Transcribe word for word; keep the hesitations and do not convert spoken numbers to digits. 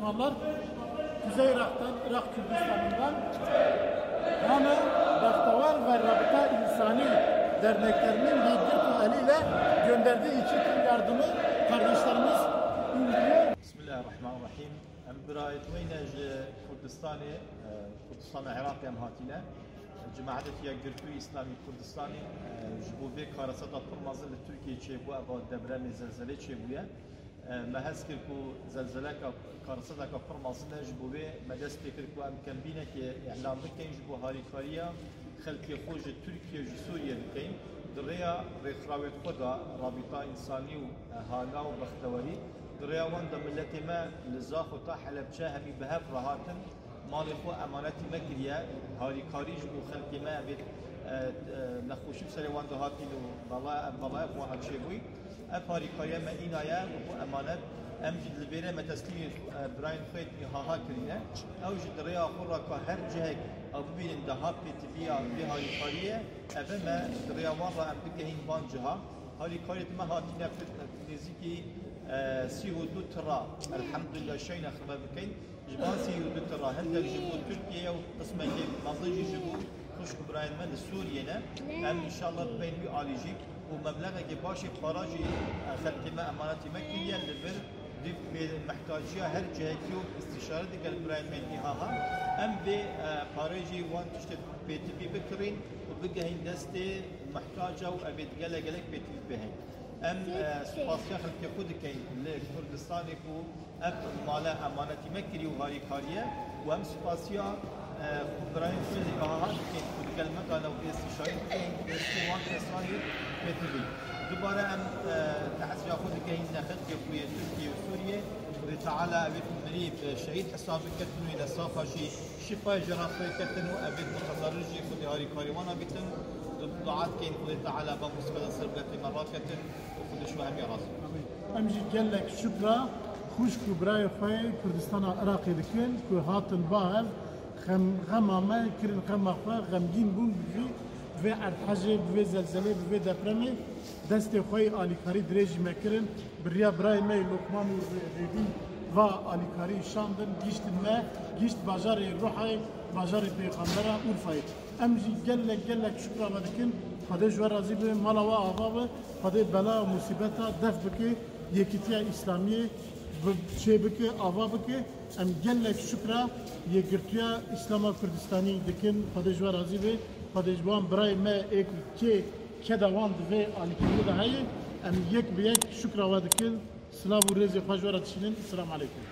Müslümanlar Kuzey Irak'tan, Irak Kürdistan'ından Hana Bextewer ve Rabıta İnsani derneklerinin Yiğit Gürtü eliyle gönderdiği iki ton yardımı kardeşlerimiz uyguluyor. Bismillahirrahmanirrahim. Em birayet weyne ji Kurdistanê, e, Kurdistana Iraqê em hatine. Cemaetê ya Girtûyî Îslamî Kurdistanê, e, ji bo vê kareseta pir mezin li Tirkiyê çêbû, eva depremê zelzelê çêbûye. E, me hez kir ku zelzeleka, kareseteka pir mezin e, ji bo vê me dest pê kir ku em kembînekê îlan bikeyin ji bo harîkariya xelkê xwe ji Tirkiye, ji Sûriye bikeyin. Di rêya rêxirawê xwe de, Rabîta Însanî û, e, Hana û Bextewerî, di rêya wan de miletê me li Zaxo ta Helebçe hemî bi hev re hatin. Malê xwe emanetî me kiriye, harîkarî ji bo xelkê me, evê, e, e, nexweşî bi serê wan de hatîn û bela-, belaya bi wan re çêbûyî. Ev harîkariya me îna ye, wekû emanet. Em jî li vêrê me teslîmî, e, birayên xwe yê haha kirîne. Ew jî di rêya xwe re ka her cihek ew bibînin daha pêtiviya vê harîkariyê, ev e me di rêya wan re em bigehîn van ciha. Harîkariyê me hatîne pir nêzîkî, e, sî û du tira, elhamdulillah, şeyna xirve bikeyn. Ji van sî û du tira, hindek ji bo Tirkiye û qismekê mezin jî ji bo xwişk û birayên me li Sûriyê ne. Em înşallah dibên wî alî jî û meblexekê başê para jî, e, xelkê me emanetî me kiriye li vir, dîv pê mihtaciya her cihekî û îstîşare digel birayên me yê haha. Em vê, e, parê jî wan tiştê pêtivî bikirîn û bigehîn destê mihtaca û evê gelek gelek pêtivî bihên. Em, e, spasiya xelkê xwe dikeyn li Kurdistanê ku ev male emanetî me kirî û harîkariye û em spasiya, e, xwe birayên xwe jî aha dikeyn ku digel me dane û vê îstîşarî bikeyn, destê wan kesan jî pêtivî. Dubare em, e, teziya xwe dikeyn ne xelkê xwe yê Tirkiye û Sûriye, Xwedê Teala evê ku mirî bi şehîd hesab biketin û yê safa jî şîfayê ji rastayê ketin û evê ku xezarin jî Xwedê harîkarî wana bikin. Du-, dua dikeyn Xwedê Teala va musîbeta ser miletê me raketin û Xwedê ji we hemî razî be. Em jî gelek şukra xwişk û birayê xwe yê Kurdistana Iraqê dikin ku hatin ba hev xem-, xema me kirin xema xwe, xemgîn bûn bi vî, bi vê erdhejê, bi vê zelzelê, bi vê depremê. Destê xwe yê alîkarî dirêjî me kirin. Bi riya birayê me yê Lokman û Rê-, Rêdîn va alîkarî şandin, gihîştin me, gihîşt bajarê Ruhayê, bajarê pêxembera Urfayê. Em jî gelek, gelek şukra we dikin. Xwedê ji we razî be, mala we ava be, Xwedê bela û musîbeta def bike, yekîtiya Îslamiyê bi-, çê bike, ava bike. Em gelek şukra Yekgirtiya Îslama Kurdistanî dikin. Xwedê ji we razî be. Xwedê ji wan birayê me ê ku kê keda wan di vê alîkariyê de heye. Em yek bi yek şukra we dikin. Silav û rêzê xwe ji we re dişînin. Selamu aleykum.